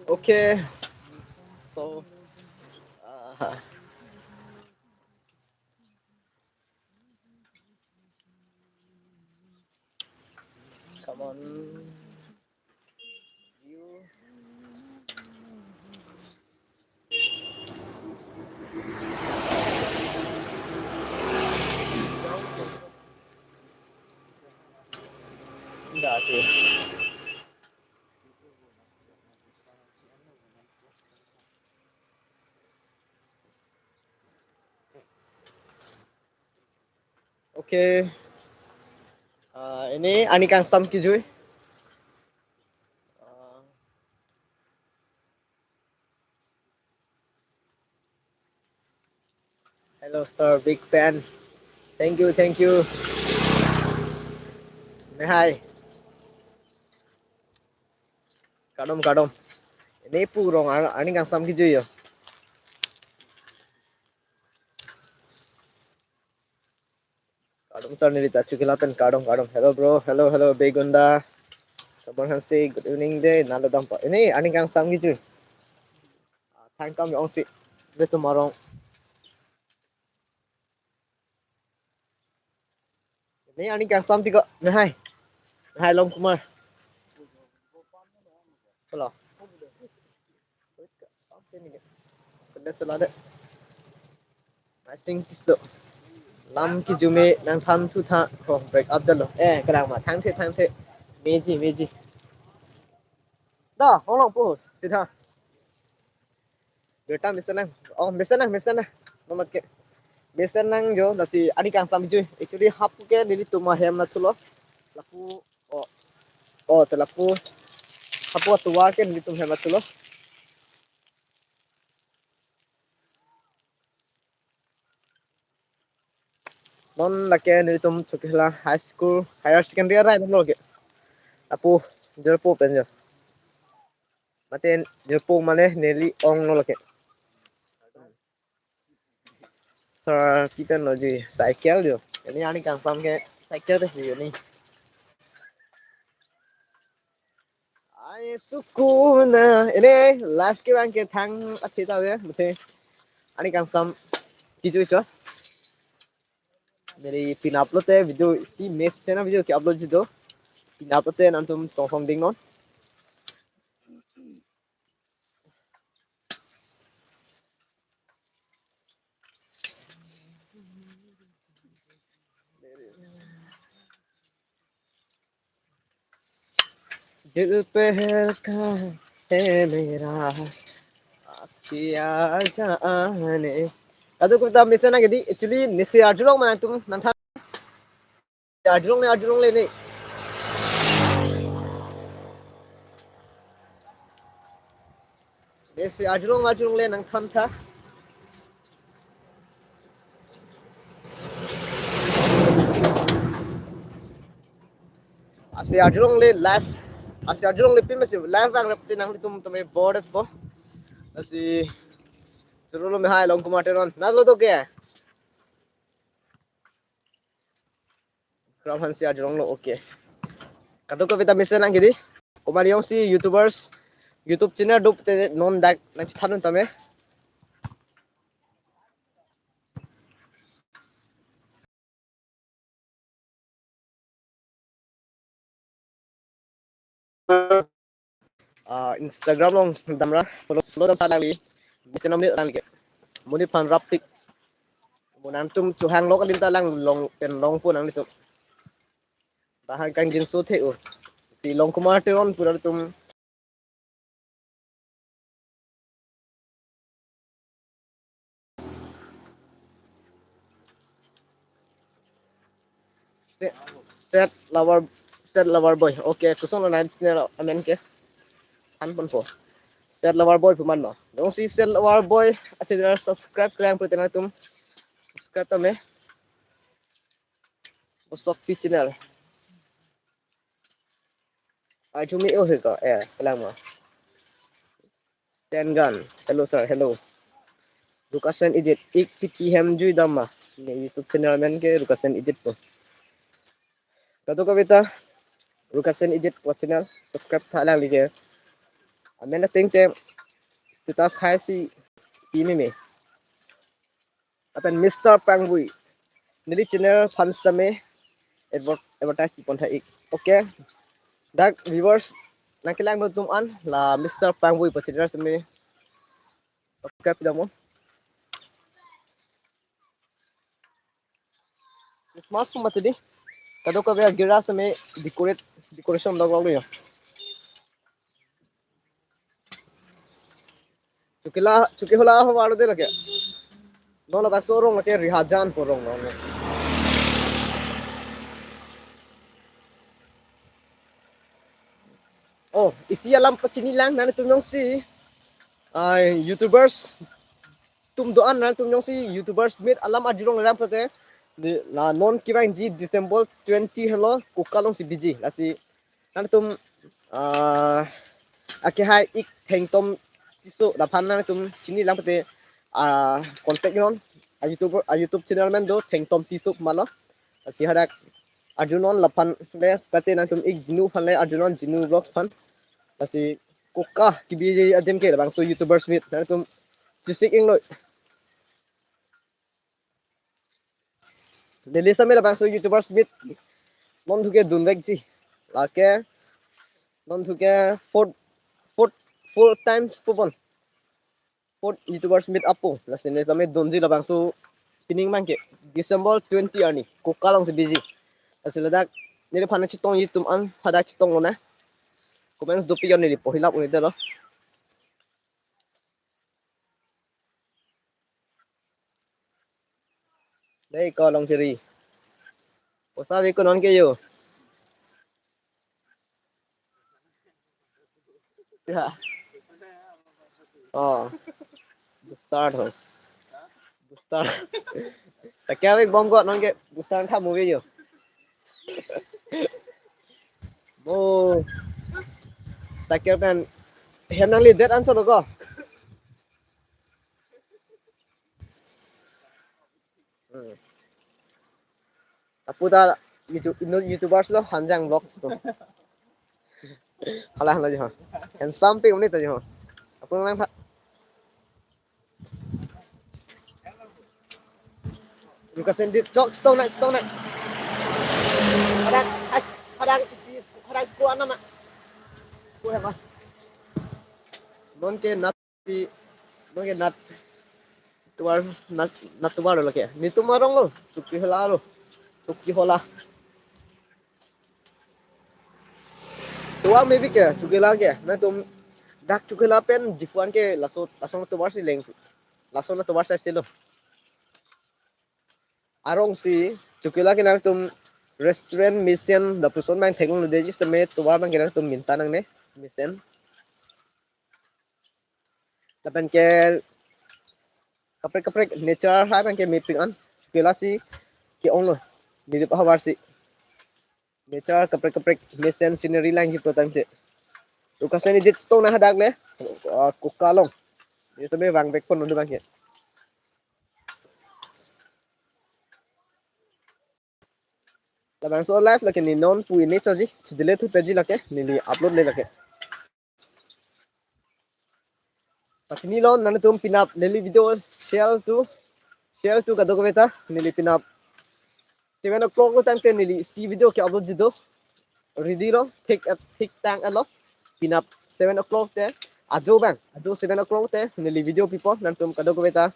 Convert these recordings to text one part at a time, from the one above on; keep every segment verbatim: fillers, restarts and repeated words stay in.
Okay. So, uh, come on. You. Enggak sih. Okay. Ah, ini arni kangsam kijui. Ah. Hello, sir. Big fan. Thank you, thank you. Mehai. Kardom, kardom. Ini purong ar-, arni kangsam kijui yo. Kardom sir, neli ta chukila pen kardom, kardom. Hello bro, hello, hello Begunda. Sabon Hansi, good evening de, nalo dampa. Ini arni kangsam kijui. Ah, thang kam yong si. Nelitum arong. Ini arni kangsam tiko, Mehai. Mehai Longkumar. Hello. Sudah, sudah deh. Masing kiso. Lam kijume nangthan thu tha. Oh, break up dalo. Eh, kadang ma. Thangthe, thangthe. Meji, meji. Da, holong po. Sida. Berta mesen nang. Oh, mesen nang, mesen nang. Mamat ke. Mesen nang jo, lasi arni kangsam kijui. Actually, hapu ke nelitum ahem na thulo. Lapu, oh. Oh, te lapu. Hapu atuwa ke nelitum ahem na thulo. Non lake nelitum Chokihola High School, Higher Secondary arai lo ke. Apo jirpo pen jo. Mate jirpo mane neli ong lo lake. Sir, kita no ji cycle jo. Ini arni kangsam ke cycle deh ji ini. Ai sukuna. Ini live ke bang ke thang athi ta ve mate. Arni kangsam kijui cho. Neli pin upload te video si mes channel video ke upload ji do. Pin upload te nangtum tongthong ding non. दिल पहल का है मेरा, आप किया जाने। Kadokave ta mesen nang kedi, actually, nesi arjulong ma nangtum nangthan. Arjulong le, arjulong le ne. Nesi arjulong, arjulong le nangthan tha. Lasi arjulong le live. Lasi arjulong le pin masi live bang rap te nangtum tame board po. Lasi churolo Mehai Longkumar Teron. Nalo to ke? Ram Hansi arjulong lo, okay. Kadokave ta mesen nang kedi. Komat jongsi YouTubers, YouTube channel do pute non dak nangchethan un tame. Ah, Instagram along damra, follow, follow dam ta nangli. Mesen nang ni nangli ke. Monit aphan rapik. Mo nangtum chohanglo kalin ta lang long pen longpo nanglitum. Tahan kangjinso the-o. Si Longkumar Teron pu ra tum. Set, set lover, set lover boy. Okay, koson lo nang channel amen ke? Than ponpo. Set lover boy pu man lo. Jongsi set lover boy achannel subscribe klemkle te nangtum subscribe tame. Bosok P channel. Arjumi oh he ko, eh, kelang mo. Stand gun. Hello sir, hello. Rukasen Edit. Ik titi hem jui dam ma. Ne YouTube channel amen ke Rukasen Edit po. Kadokave ta Rukasen Edit pu channel subscribe tha lang like. Amen ateng te status hai si ini me. Lapen Mister Pangbui. Neli channel aphan sitame adver-, advertise pon tha ik. Okay. Dak viewers nangkelang atum an la Mister Pangbui pu channel sitame subscribe damo. Christmas pu mati di. Kadokave agira sitame decorate, decoration log log ya. Chokila, Chokihola ho baru de lake. Non labangso arong lake Rihajan pu arong lo ne. Oh, isi alam pachini lang nangtum jongsi. Ai, YouTubers atum do-an nangtum jongsi YouTubers meet alam arjulong lang pute. Di, la non kevangji December twenty helo Kuka alongsi biji. Lasi nangtum, ah, akehai ik Thengtom Tisso laphan nangtum chini lang pute, ah, contact non. A YouTube, a YouTube channel amen do Thengtom Tisso ma lo. Lasi hadak arjunon laphan le pute nangtum ik Jinu aphan le arjunon, Jinu Vlogs aphan. Lasi Kuka kebiji adim ke labangso YouTubers meet nangtum chesik ingloi. Neli sitame labangso YouTubers meet non thu ke dunvekji. Lake non thu ke four, four, four times pu pon. Fourth YouTubers meet up pu. Lasi neli sitame dunji labangso pining abang ke December twenty arni Kuka alongsi biji. Lasi ladak neliphan chetongji atum an hadak chetong lo na. Comments dopik yon, neli pohilap un-edetlo. Dei ko Longchiri. Posa ave ko non ke yo. Ya. Oh. Booster ho. Booster. Sakya ave bom ko non ke booster tha movie yo. Bo. Sakya pen hem nangledet anchot lo ko. Hmm. Apu ta YouTube, ino YouTubers lo Hanjang Vlogs ko. Hala hala jo. Handsome pe umni ta jo. Apu lang tha. Rukasen Edit chok, chetong nai, chetong nai. Hadak, as, hadak isi, hadak school anam ma. School apa? Non ke nat si, non ke nat tovar, nat, nat tovar lo ke. Netum arong lo, Chokihola lo. Chokihola. Tovar maybe ke, Chokihola ke. Nangtum dak Chokihola pen Diphu an ke laso, laso tovar si leng. Laso nat tovar si lo. Arong si, Chokihola ke nangtum restaurant mesen lapuson abang theklongledet sitame tovar abang ke nangtum minta nangne, mesen. Lapen ke kaprek kaprek nature hai abang ke mepik an. Chokihola si ke-ong lo. Nijip ahavar si. Nature kaprek kaprek mesen scenery lang jipo tangte. Rukasen Edit chetong nang hadak le. Ah, Kuka along. Neli sitame vangvek pon non abang ke. Labangso live lake ne non pu ini choji, chidile thu peji lake, neli upload le lake. Pachini lo, nangtum pinap neli video share tu, share tu kadokave ta, neli pinap seven o'clock lo tangte neli isi video ke-upload ji do. Ready lo, thik, thik tang lo. Pinap seven o'clock te, ajo abang, ajo seven o'clock te, neli video pipo, nangtum kadokave ta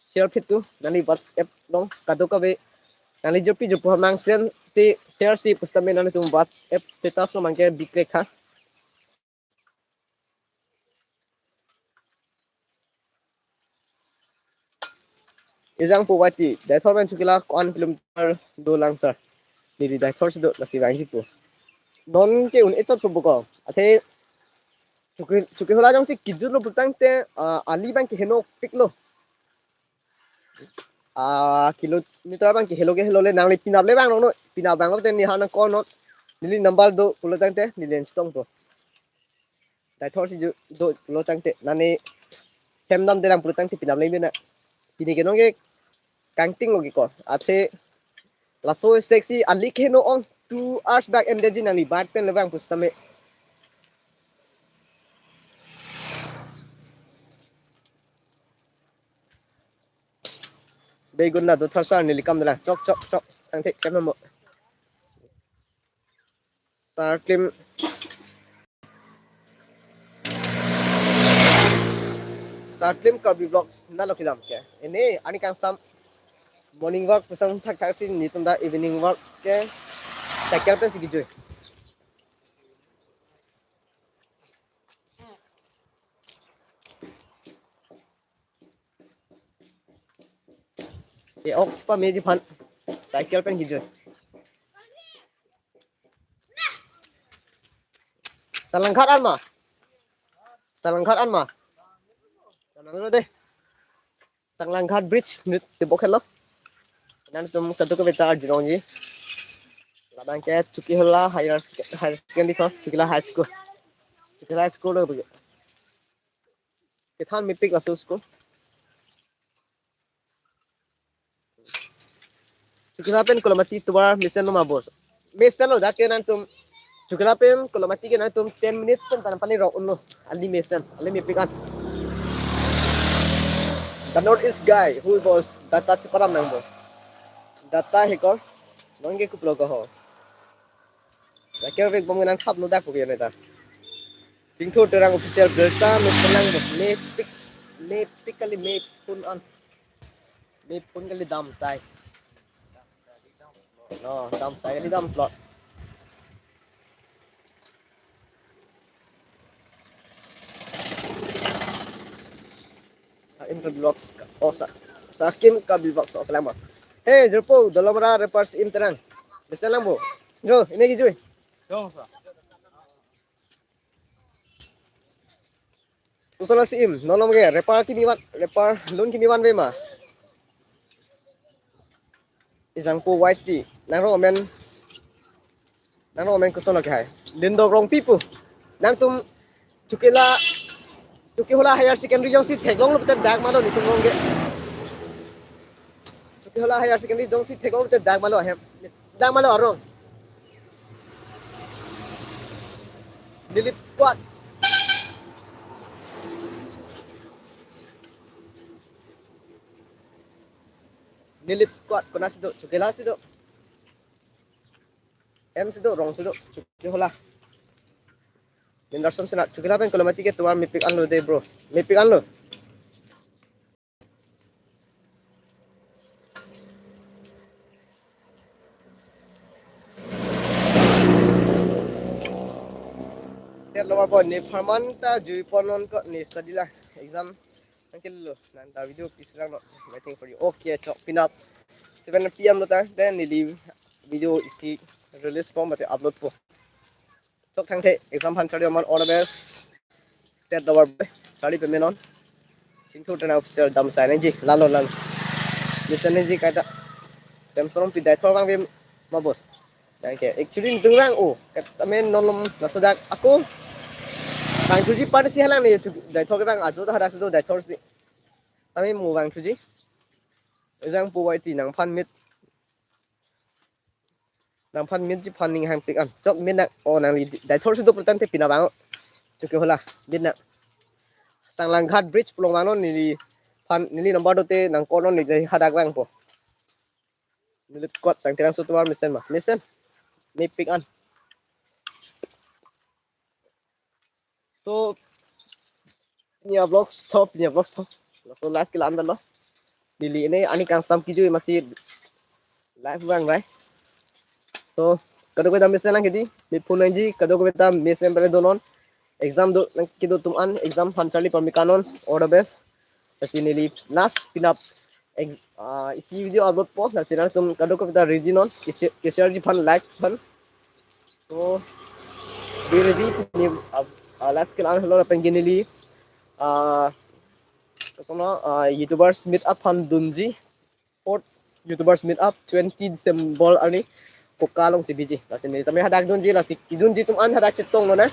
share phit tu, nangli WhatsApp along kadokave, nangli jopi jopo hamang sen si share si pusitame nangtum WhatsApp status lo abang ke bikrek ha. Ejang pu wati, Deithor pen Chokila ko-an kilometer do lang sir. Neli Deithor si do, lasi vangji pu. Non ke un-e chot pu ko. Athe Choki, Chokihola jongsi kijut lo putangte, ah, ali abang ke henopik lo. Ah, kilometer abang ke helo ke helo le nangli pinap le vang nong no. Pinap vang lo te neli ha nang call non. Neli number do pulo tangte neli en chetong po. Deithor si ju do pulo tangte nangli hem damde lang pulo tangte pinap le bina. Pini ke non ke kangting lo ke ko. Athe laso sexy ali ke no ong. two hours back ended ji nangli bat pen le vang pusitame. Begun la do thar sar neli kam dala. Chok, chok, chok. Thangthe kem namo. Sar klim. Sar klim Karbi Vlogs nalo kedam ke. Ini ani kangsam morning walk pusang thakthak si netum ta evening walk ke. Cycle pen si kejui. E-ok pameji aphan cycle pen kejui. Salangkhat an ma? Salangkhat an ma? Salangkhat de. Salangkhat bridge nut tebok helo. Nangtum kadokave ta arjulongji. Labang ke Chokihola Higher Sec-, Higher Secondary ko, Chokihola High School. Chokihola High School lo bagi. Kethan mepik laso school. Chokihola pen Kolamati tovar mesen lo ma bos. Mesen lo dak ke nangtum. Chokihola pen Kolamati ke nangtum ten minutes pen tan pani rok unlo. Ali mesen, ali mepik an. The North East guy, who bos, data cheparam nang bos. Data heko, nonke kuplo ko ho. Raker vek bom nang thap no dak ko ke neta. Tingthur Terang official birta no pelang bos. Mepik, mepik kali mephun an. Mephun kali damsai. No, damsai kali damplot. Sa Karbi Vlogs, oh, sa, Sar Klim Karbi Vlogs, oh, kelang ma. Hey, Jerpo, Dolamara Rappers Im Terang. Bisa lang bo. Jo, ini kejui. Dong, sa. Kusala si Im, non lom ke, rapper kimi van, rapper lun kimi vanve ma. Ejang pu Y T, nang rong amen, nang rong amen koson lo ke hai. Lindok Rongpi pu. Nangtum Chokihola, Chokihola Higher Secondary jongsi theklonglo pulote dak malo netum rong ke. Chokihola Higher Secondary jongsi theklonglo pulote dak malo hem. Dak malo arong. Nilip Squad. Nilip Squad, konat si do, Chokihola si do. Em si do, rong si do, Chokihola. Henderson Sena, Chokihola pen Kolamati ke tovar mepik anlo de bro. Mepik anlo. Set lower boy, nepharman ta jui pon non ko ne study la exam. Thank you lo. Nang ta video please rang no. Waiting for you. Okay, chok pinap seven P M lo ta. Then neli video isi release po mate upload po. Chok thangthe exam aphan charli aman all the best. Set lower boy. Charli pame non. Singthu Terang official damsai nangji. Lalo lalo. Mesen nangji kaita. Tem sorong pidai thor bang pim ma bos. Nang ke actually nidung rang o. Kat amen non lom laso dak ako. Bang tuji party si halang ne chu dai thor ke bang ajo ta hadak si do dai thor si. Kami mu bang tuji. Ejang pu Y T nangphan mit. Nangphan mit ji phan ning hangpik an. Chok mit nang o nangli dai thor si do pultan te pina bang. Chokihola mit nang. Salangkhat bridge pulong bang non neli phan neli number do te nang kono neli hadak bang po. Nilip Squad Sar Klim tovar mesen ma. Mesen. Mepik an. So, pini a-vlogs to, pini a-vlogs to. So, live ke la-an lo. Neli ini ani kangsam kejui masi live vang rai. So, kadokave ta mesen lang kedi, mephun nangji, kadokave ta mesen pele do non. Exam do nang kedo atum an, exam aphan charli pame kanon, all the best. Lasi neli last pinap ex-, ah, isi video upload po, lasi nangtum kadokave ta ready non, kese-, ke-share ji aphan like aphan. So, be ready, ni, ah, ah, live ke la-an helo lapen ke neli, ah, koson, ah, YouTubers meet up aphan dunji, fourth YouTubers meet up twenty December arni Koka along si biji. Lasi neli tame hadak dunji, lasi kedunji atum an hadak chetong non na.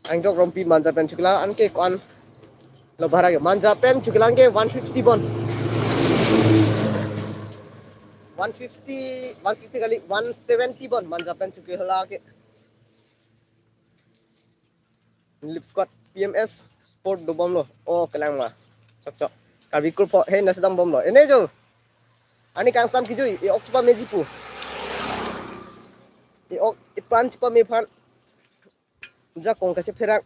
Angjok Rongpi Manja pen Chokihola anke ko-an lo bhara ke. Manja pen Chokihola anke one fifty bon. One fifty, one fifty kali, one seventy bon manja pen chuke hala ke. Nilip squad P M S sport dobomlo. Oh, kelang ma. Chok chok. Karbi kurpo, he nasi dambomlo. Ene jo. Ani kangsam kijui, e-ok chepameji pu. E-ok, e-pan chepame aphan. Jakong kachepherang.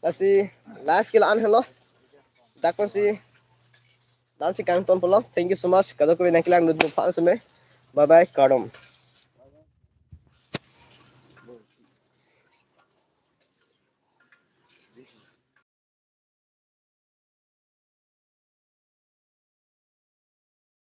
Lasi live ke la-an helo. Dak pensi la-ansi kangton pulo. Thank you so much. Kadokave nangkelangdun aphan seme. Bye bye, kardom.